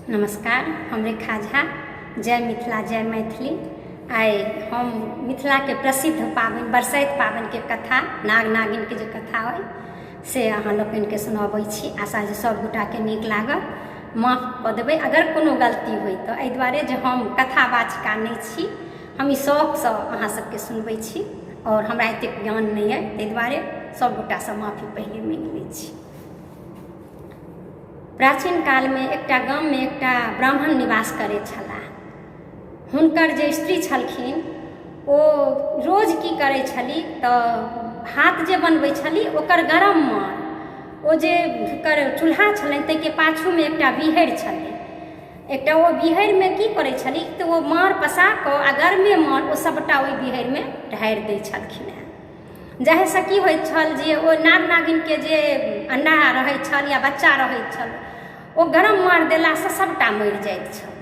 नमस्कार, हम रेखा झा। जय मिथिला, जय मैथिली। आइ हम मिथिलाके प्रसिद्ध पाबनि बरसाइत पाबनिके कथा, नाग नागिनके जे कथा अइ से अहाँ लोकनिके सुनबै छी। आशा जे सभ गोटाके नीक लागत। माफ कऽ देबै अगर कोनो गलती होइ तऽ, एहि दुआरे जे हम कथावाचिका नहि छी। हम ई शौकसँ अहाँ सबके सुनबै छी आओर हमरा एतेक ज्ञान नहि अइ, ताहि दुआरे सभ गोटासँ माफी पहिले माँगि लै छी। प्राचीन कालमे एकटा गाममे एकटा ब्राह्मण निवास करैत छलाह। हुनकर जे स्त्री छलखिन ओ रोज की करै छली तऽ भात जे बनबै छली ओकर गरम माड़, ओ जे हुनकर चूल्हा छलनि ताहिके पाछूमे एकटा बीहरि छलै एकटा, ओ बीहरिमे की करै छली तऽ ओ माड़ पसा कऽ आ गरमे माड़ ओ सभटा ओहि बीहरिमे ढारि दै छलखिन हेँ, जाहिसँ की होइत छल जे ओ नाग नागिनके जे अण्डा रहैत छल या बच्चा रहैत छल, ओ गरम माड़ देलासँ सभटा मरि जाइत छल।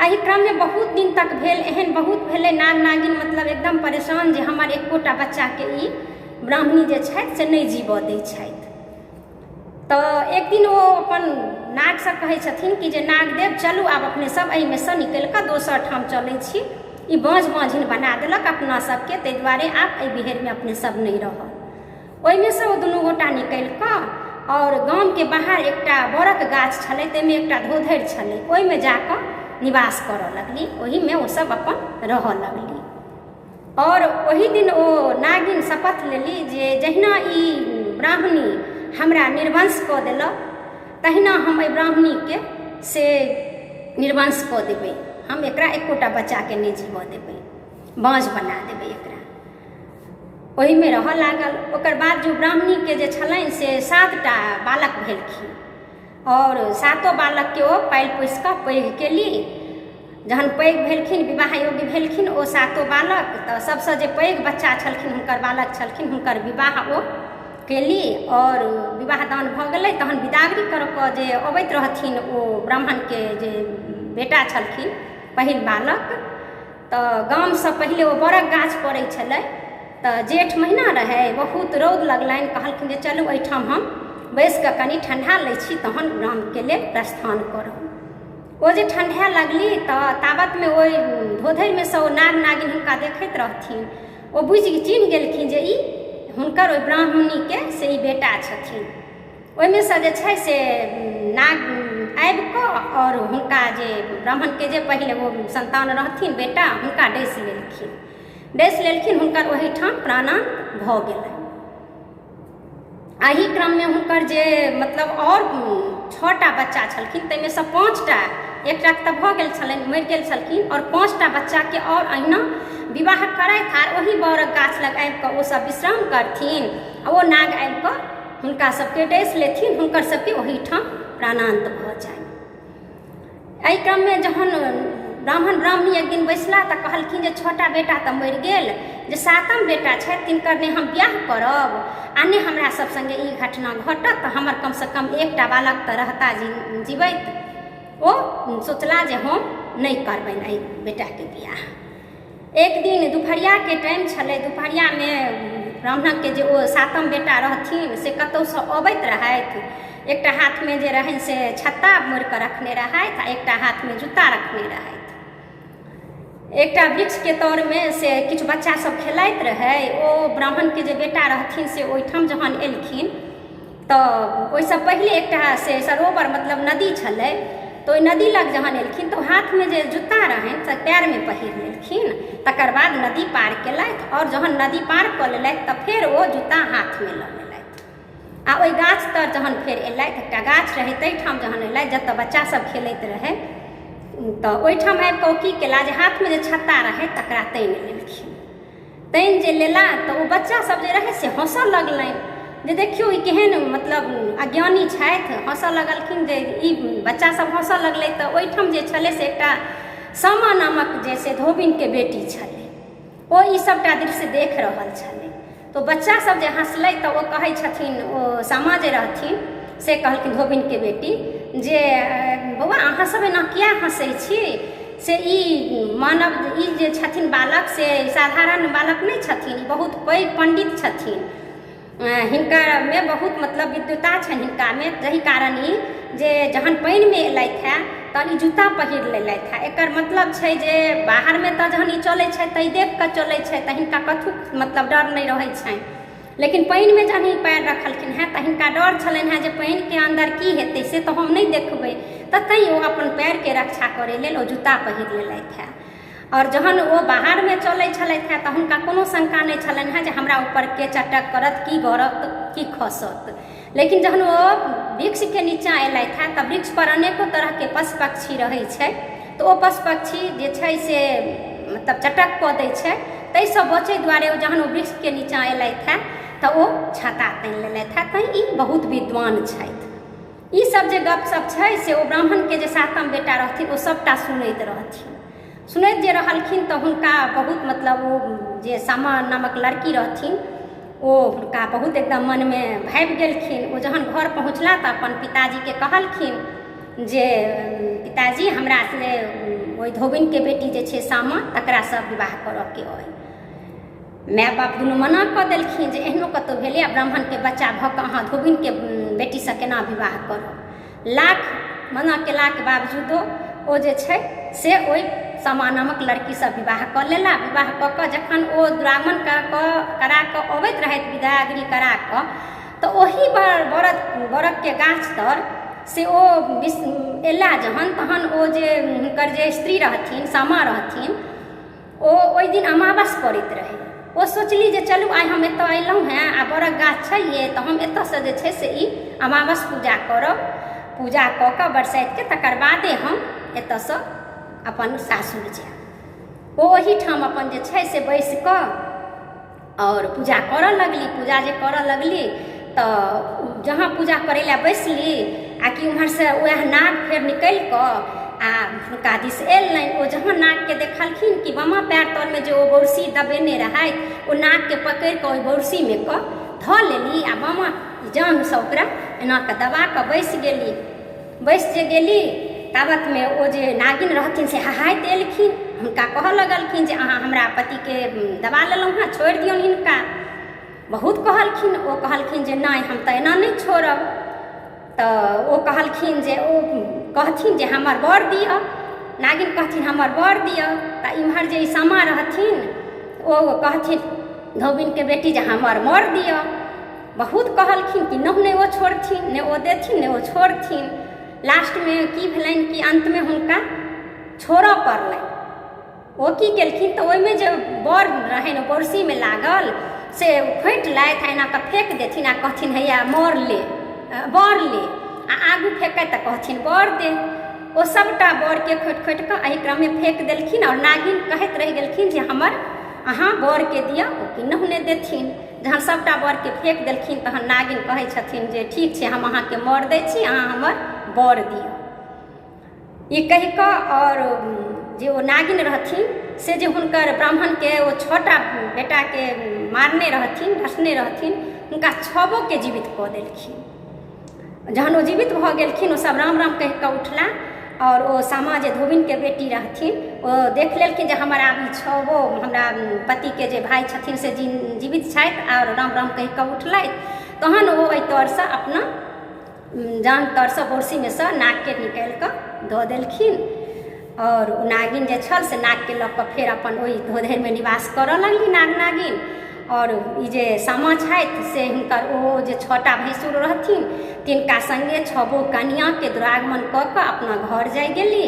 एहि क्रममे बहुत दिन तक भेल, एहन बहुत भेलै। नाग नागिन मतलब एकदम परेशान जे हमर एकोटा बच्चाके ई ब्राह्मणी जे छथि से नहि जीबऽ दै छथि। तऽ एक दिन ओ अपन नागसँ कहै छथिन कि जे नागदेव, चलू आब अपने सब एहिमेसँ निकलि कऽ दोसर ठाम चलै छी। ई बाँझ बाँझिन बना देलक अपना सबके, ताहि दुआरे आब एहि बिहरिमे अपने सब नहि रहब। ओहिमेसँ ओ दुनू गोटा निकलि कऽ आओर गामके बाहर एकटा बड़क गाछ छलै, ताहिमे एकटा धोधरि छलै, ओहिमे जाकऽ निवास करऽ लगली। ओहिमे ओ सब अपन रहऽ लगली आओर ओहि दिन ओ नागिन शपथ लेली जे जहिना ई ब्राह्मणी हमरा निर्वंश कऽ देलक, तहिना हम एहि ब्राह्मणीके से निर्वंश कऽ देबै। हम एकरा एकोटा बच्चाके नहि जीबऽ देबै, बाँझ बना देबै एकरा। ओहिमे रहऽ लागल। ओकर बाद जे ब्राह्मणीके जे छलनि से सातटा बालक भेलखिन आओर सातो बालकके ओ पालि पोसि कऽ पैघ केली। जहन पैघ भेलखिन, विवाह योग्य भेलखिन ओ सातो बालक, तऽ सभसँ जे पैघ बच्चा छलखिन, हुनकर बालक छलखिन, हुनकर विवाह ओ केली आओर विवाह दान भऽ गेलै। तहन विदागरी कऽ कऽ जे अबैत रहथिन ओ ब्राह्मणके जे बेटा छलखिन, पहिल बालक, तऽ गामसँ पहिले ओ बड़क गाछ पड़ै छलै। तऽ जेठ महिना रहै, बहुत रौद लगलनि। कहलखिन जे चलू, एहिठाम हम बैसि कऽ कनि ठण्डा लै छी, तहन गामके लेल प्रस्थान करब। ओ जे ठण्ढाए लगली तऽ ताबतमे ओहि धोधरिमे सँ ओ नाग नागिन हुनका देखैत रहथिन। ओ बुझि चिन्ह गेलखिन जे ई हुनकर ओहि ब्राह्मणीके से ई बेटा छथिन। ओहिमे सँ जे छै से नाग आबि कऽ आओर हुनका जे ब्राह्मणके जे पहिले ओ सन्तान रहथिन बेटा, हुनका डसि लेलखिन। डसि लेलखिन, हुनकर ओहिठाम प्राणान्त भऽ गेलनि। एहि क्रममे हुनकर जे मतलब आओर छओटा बच्चा छलखिन, ताहिमे सँ पाँचटा, एकटाके तऽ भऽ गेल छलनि, मरि गेल छलखिन, आओर पाँचटा बच्चाके आओर अहिना विवाह करथि आर ओही बड़क गाछ लग आबि कऽ ओसभ विश्राम करथिन आ ओ नाग आबि कऽ हुनका सभके डसि लेथिन, हुनकर सभके ओहिठाम प्राणान्त भऽ जानि। एहि क्रममे जहन ब्राह्मण ब्राह्मणी एक दिन बैसला तऽ कहलखिन जे छओटा बेटा तऽ मरि गेल, जे सातम बेटा छथि तिनकर ने हम बियाह करब आ ने हमरा सब सङ्गे ई घटना घटत, तऽ हमर कमसँ कम एकटा बालक तऽ रहता जीवैत। ओ सोचला जे हम नहि करबनि एहि बेटाके बियाह। एक दिन दुपहरियाके टाइम छलै। दुपहरियामे ब्राह्मणके जे ओ सातम बेटा रहथिन से कतहुसँ अबैत रहथि। एकटा हाथमे जे रहनि से छत्ता मोड़िकऽ रखने रहथि आ एकटा हाथमे जूता रखने रहथि। एकटा वृक्षके तरमे से किछु बच्चा सब खेलाइत रहै। ओ ब्राह्मणके जे बेटा रहथिन से ओहिठाम जहन एलखिन तऽ ओहिसँ पहिले एकटा से सरोवर, मतलब नदी छलै। तऽ ओहि नदी लग जहन एलखिन तऽ ओ हाथमे जे जूता रहनि से पएरमे पहिर लेलखिन। तकर बाद नदी पार केलथि आओर जहन नदी पार कऽ लेलथि तऽ फेर ओ जूता हाथमे लऽ लेलथि आ ओहि गाछ तर जहन फेर एलथि, एकटा गाछ रहै ताहिठाम जहन एलथि जतऽ बच्चा सब खेलैत रहै, तऽ ओहिठाम आबि कऽ ओ की केला जे हाथमे जे छत्ता रहै तकरा तानि लेलखिन। तानि जे लेला तऽ ओ बच्चा सब जे रहै से हँसऽ लगलनि जे देखियौ, ई केहन मतलब अज्ञानी छथि। हँसऽ लगलखिन जे ई बच्चा सब हँसऽ लगलै। तऽ ओहिठाम जे छलै से एकटा सामा नामक जे से धोबिनके बेटी छलै, ओ ई सबटा दृश्य देख रहल छलै। तऽ बच्चा सब जे हँसलै तऽ ओ कहै छथिन, ओ सामा जे रहथिन से कहलखिन धोबिनके बेटी जे बौआ, अहाँ सब एना किया हँसै छी? से ई मानव, ई जे छथिन बालक से साधारण बालक नहि छथिन, ई बहुत पैघ पण्डित छथिन। हिनकामे बहुत मतलब विद्वता छनि हिनकामे, जाहि कारण ई जे जहन पानिमे एलथि हेँ तहन ई जूता पहिर लेलथि हेँ। एकर मतलब छै जे बाहरमे तऽ जहन ई चलै छथि तऽ ई देखि कऽ चलै छथि, तऽ हिनका कथुक मतलब डर नहि रहै छनि। लेकिन पानिमे जहन ई पएर रखलखिन हेँ तऽ हिनका डर छलनि हेँ जे पानिके अन्दर की हेतै से तऽ हम नहि देखबै, तऽ तैँ ओ अपन पएरके रक्षा करै लेल ओ जूता पहिर लेलथि हेँ। आओर जहन ओ बाहरमे चलै छलथि हेँ तऽ हुनका कोनो शङ्का नहि छलनि हेँ जे हमरा ऊपर के चटक करत, की गड़त, की खसत। लेकिन जहन ओ वृक्षके नीचाँ अयलथि हेँ तऽ वृक्षपर अनेको तरहके पशु पक्षी रहै छै, तऽ ओ पशु पक्षी जे छै से मतलब चटक कऽ दै छै। ताहिसँ बचै दुआरे ओ जहन ओ वृक्षके नीचाँ अयलथि हेँ तऽ ओ छाता तानि लेलथि हेँ। तैँ ई बहुत विद्वान छथि। ई सब जे गपशप छै से ओ ब्राह्मणके जे सातम बेटा रहथिन ओ सबटा सुनैत रहथिन। सुनैत जे रहलखिन तऽ हुनका बहुत मतलब ओ जे सामा नामक लड़की रहथिन ओ हुनका बहुत एकदम मनमे भाबि गेलखिन। ओ जहन घर पहुँचला तऽ अपन पिताजीके कहलखिन जे पिताजी, हमरा से ओहि धोबिनके बेटी जे छै सामा, तकरासँ विवाह करऽके अइ। माय बाप दुनू मना कऽ देलखिन जे एहनो कतहु भेलै आ ब्राह्मणके बच्चा भऽ कऽ अहाँ धोबिनके बेटीसँ केना विवाह करब। लाख मना केलाके बावजूदो ओ जे छै से ओहि सामा नामक लड़कीसँ विवाह कऽ लेला। विवाह कऽ कऽ जखन ओ दुरागमन करा कऽ अबैत रहथि, विदागरी करा कऽ, तऽ ओही बरद बरदके गाछ तर से ओ एला जहन, तहन ओ जे हुनकर जे स्त्री रहथिन, सामा रहथिन, ओ ओहि दिन अमावस पड़ैत रहै। ओ सोचली जे चलू आइ हम एतऽ अयलहुँ हेँ आ बड़क गाछ छैहे, तऽ हम एतऽसँ जे छै से ई अमावस पूजा करब। पूजा कऽ कऽ बरसाइतके तकर बादे हम एतऽसँ अपन सासुर जायब। ओ ओहिठाम अपन जे छै से बैसि कऽ आओर पूजा करऽ लगली। पूजा जे करऽ लगली तऽ जहाँ पूजा करै लए बैसली आ कि ओम्हरसँ उएह नाग फेर निकलि कऽ आ हुनका दिस एलनि। ओ जहाँ नागके देखलखिन कि बामा पएर तरमे जे ओ बौरसी दबेने रहथि, ओ नागके पकड़ि कऽ ओहि बौरसीमे कऽ धऽ लेली आ बामा जाँघसँ ओकरा एना कऽ दबा कऽ बैसि गेली। बैस जे गेली ताबतमे ओ जे नागिन रहथिन से हहाइत एलखिन। हुनका कहऽ लगलखिन जे अहाँ हमरा पतिके दबा लेलहुँ हेँ, छोड़ि दियौन हिनका। बहुत कहलखिन। ओ कहलखिन जे नहि, हम तऽ एना नहि छोड़ब। तऽ ओ कहलखिन जे ओ कहथिन जे हमर वर दिअ। नागिन कहथिन हमर वर दिअ। तऽ इम्हर जे ई सामा रहथिन ओ कहथिन धोबिनके बेटी जे हमर मर दिअ। बहुत कहलखिन कि नहि ओ छोड़थिन, नहि ओ देथिन, नहि ओ छोड़थिन। लास्टमे की भेलनि कि अन्तमे हुनका छोड़ऽ पड़लनि। ओ की केलखिन तऽ ओहिमे जे बर रहनि ओ बरसीमे लागल से खोँटि लथि आ एना कऽ फेक देथिन आ कहथिन हैया मर ले, बर ले, आ आगू फेकथि तऽ कहथिन बर दे। ओ सभटा बरके खोँटि खोँटि कऽ एहि क्रममे फेक देलखिन आओर नागिन कहैत रहि गेलखिन जे हमर अहाँ बरके दिअ। ओ किन्नहु नहि देथिन। जहन सभटा बरके फेक देलखिन तहन नागिन कहै छथिन जे ठीक छै, हम अहाँके मर दै छी, अहाँ हमर बर दिअ। ई कहि कऽ आओर जे ओ नागिन रहथिन से जे हुनकर ब्राह्मणके ओ छओटा बेटाके मारने रहथिन, डसने रहथिन, हुनका छबोके जीवित कऽ देलखिन। जहन ओ जीवित भऽ गेलखिन, ओ सब राम राम कहि कऽ उठला आओर ओ सामा जे धोबिनके बेटी रहथिन ओ देख लेलखिन जे हमर आब ई छबो हमरा पतिके जे भाय छथिन से जीवित छथि आओर राम राम कहि कऽ उठलथि। तहन ओ एहि तरसँ अपना जाँघ तरसँ बोरसीमे सँ नागके निकालि कऽ दऽ देलखिन आओर ओ नागिन जे छल से नागके लऽ कऽ फेर अपन ओहि धोधरिमे निवास करऽ लगली नाग नागिन। आओर ई जे सामा छथि से हुनकर ओ जे छओटा भैंसुर रहथिन तिनका सङ्गे छबो कनिआँके दुरागमन कऽ कऽ अपना घर जाइ गेली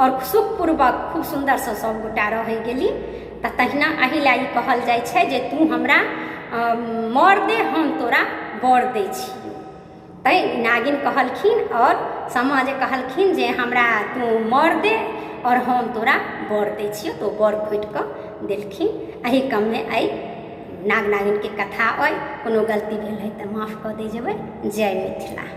आओर सुखपूर्वक खूब सुन्दरसँ सभगोटा रहै गेली। तऽ तहिना एहि लए ई कहल जाइ छै जे तू हमरा मर दे, हम तोरा वर दै छियौ। तैँ नागिन कहलखिन आओर सामा जे कहलखिन जे हमरा तू मर दे आओर हम तोरा वर दै छियौ, तऽ ओ वर खोटि कऽ देलखिन। एहि क्रममे एहि नाग नागिनके कथा अइ। कोनो गलती भेल हइ तऽ माफ कऽ दै जेबै। जय मिथिला।